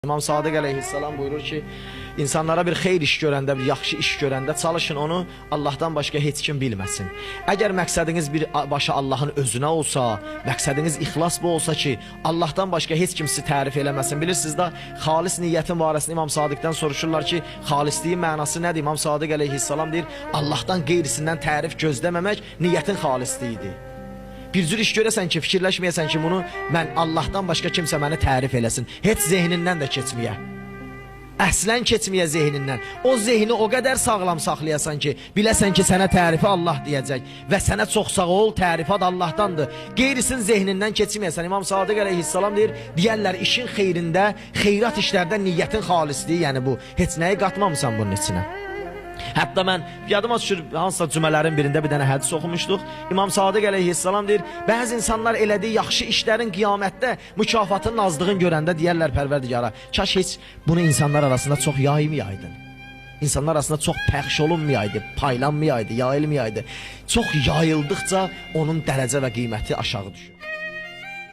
İmam Sadiq əleyhissalam buyurur ki, insanlara bir xeyir iş görəndə, bir yaxşı iş görəndə çalışın onu Allahdan başqa heç kim bilməsin. Əgər məqsədiniz bir başa Allahın özünə olsa, məqsədiniz ixlas bu olsa ki, Allahdan başqa heç kim sizi tərif eləməsin. Bilirsiniz də, xalis niyyətin barəsində İmam Sadiqdən soruşurlar ki, xalisliyin mənası nədir? İmam Sadiq əleyhissalam deyir, Allahdan qeyrisindən tərif gözləməmək niyyətin xalisliyidir. Bir cür iş görəsən ki, fikirləşməyəsən ki, bunu mən Allahdan başqa kimsə məni tərif eləsin. Heç zehnindən də keçməyə. Əslən keçməyə zehnindən. O zehni o qədər sağlam saxlayasan ki, biləsən ki, sənə tərifi Allah deyəcək və sənə çox sağ ol, tərifat Allahdandır. Qeyrisin zehnindən keçməyəsən. İmam Sadiq əleyhissalam deyir, deyərlər işin xeyrində, xeyrat işlərdə niyyətin xalisliyi, yəni bu. Heç nəyi qatmamısan bunun içinə. Hətta mən yadıma düşür hansısa cümələrin birində bir dənə hədis oxumuşduq. İmam Sadiq əleyhissalam deyir, bəzi insanlar elədiyi yaxşı işlərin qiyamətdə mükafatının azlığını görəndə deyərlər Pərverdigara, kaş heç bunu insanlar arasında çox yaymayaydın. İnsanlar arasında çox pəxş olunmayaydı, paylanmayaydı, yayılmayaydı. Çox yayıldıqca onun dərəcə və qiyməti aşağı düşür.